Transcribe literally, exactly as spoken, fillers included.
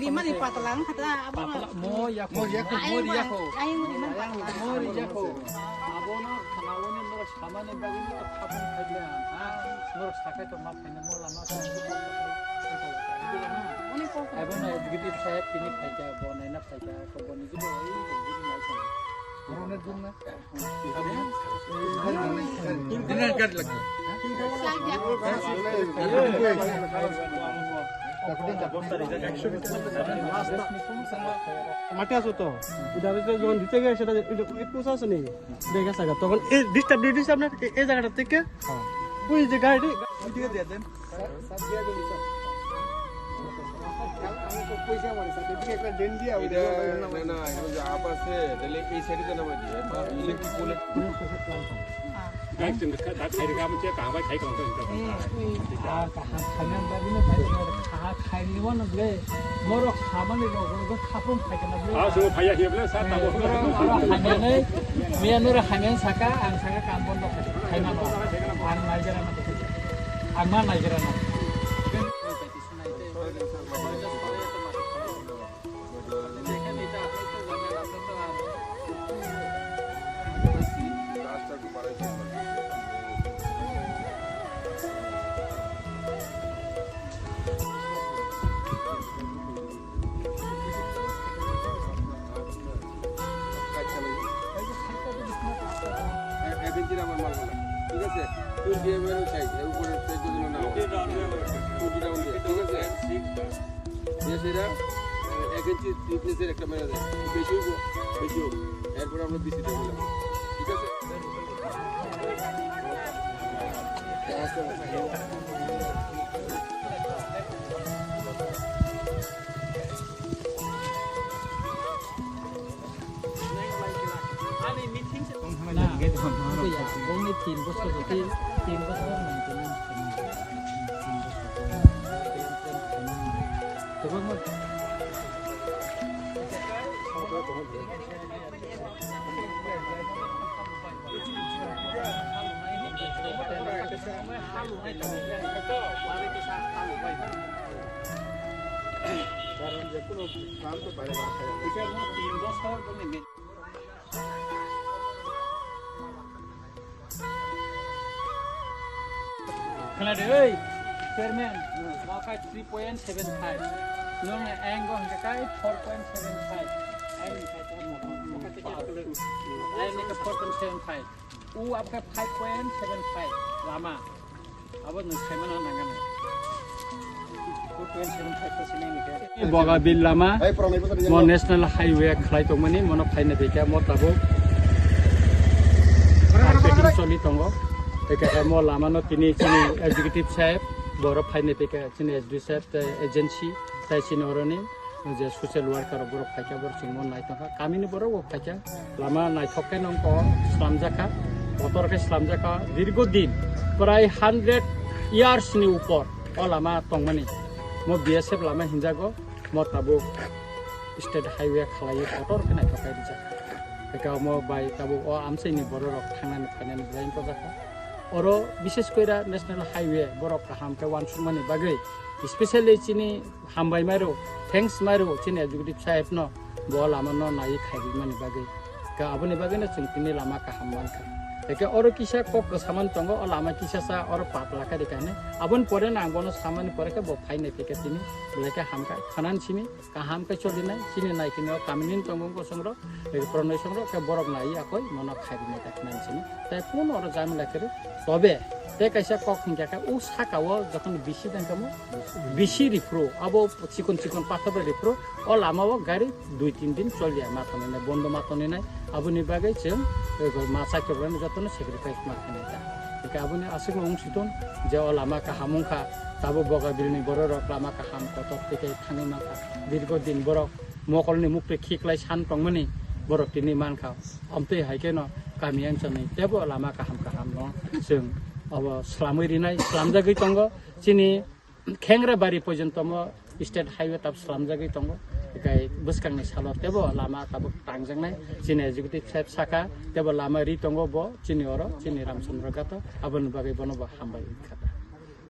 Rimani patla wngkha ta, abo no. Patla, mo yakho. Mo yakho. Ayang mo, ayang mo rimani patla. Mo yakho. Abo no khana wngwi norok samani bagwi no khapung khaikha. Ha, norok sakai to ma phaina mo lama to. Abo no executive saheb tini phaikha, bo naina phaikha, ko bo niji bo oi ko buri nai kha. Abo no dum na. মাঠে আছো তো, এটা হচ্ছে যখন দিতে গিয়ে সেটা একটু আছে নেই, দেখে থাকা তখন এই ডিস্টার্ব, ডিস্টার্ব না এই জায়গাটা থেকে ওই যে গাড়ি ওইদিকে দিয়ে দেন। এটা না, না, এখন যে আপ আছে, তাহলে এই সাইডে তো নামাই দিবে। ইলেকট্রিক পোলে। Miya nura hamya saka, ang saka kam bondo khaima no, ang naijera no, ang ma naijera no. এক ইঞ্চির আমার মাল বলা, ঠিক আছে? Twenty M M সাইজ, এর উপরে সাইজ যদি না হয়, twenty round দিয়ে, ঠিক আছে? Yes, এটা এক ইঞ্চি থিকনেসের একটা মেরে দেয়, বেশি হইব, বেশি হোক, এরপরে আমরা বিসি দেবো, ঠিক আছে? Ani meeting se na, ya, bongni tin bosor, tin, tin bosor maintenance. Kwbangma. Khna de, oi, chairman, ma kai three point seven five. Nong ang go hingka kai four point seven five. Ang hingka kai, ang hingka four point seven five. U abkhe five point seven five lama. Abo nwng khaimano nangani. Four point seven five to sinai nikhe. Bogabil lama, mo national highway khlai tongmani, mono phaina dikha, mo tabuk. Marketing choli tongo. Ekhe mo lama no tini chini executive saheb, boro phaina dikha, chini S D saheb, tei agency, tei chini oroni. Je social worker rok borok phaikha, borok chwngno nai tongkha, kamini borok bo phaikha, lama naithok khe nongkho slamjakha, kotor khe slamjakha, dirgo din, prai hundred years ni upor o lama tongmani, mo B S F lama hinjago, mo tabuk state highway khalaiwi kotor khe naithok khe rijak. Eka omo bai tabuk o amchaini borok rok thangnani phainani belai wngkha jakha. Oro bishes koira national highway borok kaham khe uansukmani bagwi, especially chini hambai mairok, thanks mairok chini executive saheb no bo lama no naiwi khairikmani bagwi. Ka aboni bagwi no chwng tini lama kaham mankha. Eke oro kisa kok kwsaman tongo, o lama kisa sa oro patla khe rikha hinwi. Aboni pore no ang bono samani pore khe bo phainai phikha tini belai khe hamkha khanani simi. Kaham khe cholinai, chini naikini o kamini tongmung kosong rok, ri pronoi song rok khe borok nai akoi mono khairina ta khnani sini. Tai kuno oro jamila khe rw. Tobe, tei kaisa kok hingkha khe, o saka o jokhon bisi tang tamo, bisi riphru, abo chikon chikon pathor bai riphru, o lama o gari dui tin din choliya ma tonwi nai, bondo ma tonwi nai, aboni bagwi chwng, ego ma chakhe rwni jotono sacrifice ma khanai ta. Hingkhe aboni aswkno wng siton je o lama kaham wngkha, tabuk Bogabilni borok rok lama kaham kotor tei khe thangwi mankha. Dirgo din borok mokolni muktwi khiklai san tongmani borok tini mankha. Amtwi hai kheno kami anchani tebo lama kaham kaham no chwng abo slamwi rinai, slamjagwi tongo. Chini Khengrabari porjonto mo state highway tab slamjagwi tongo. Ekai bwskangni salo tebo lama tabuk tangjaknai. Chini executive saheb saka tebo lama ri tongo bo chini oro, chini Ramchandra Ghato. Aboni bagwi bono bo hambai wngkha.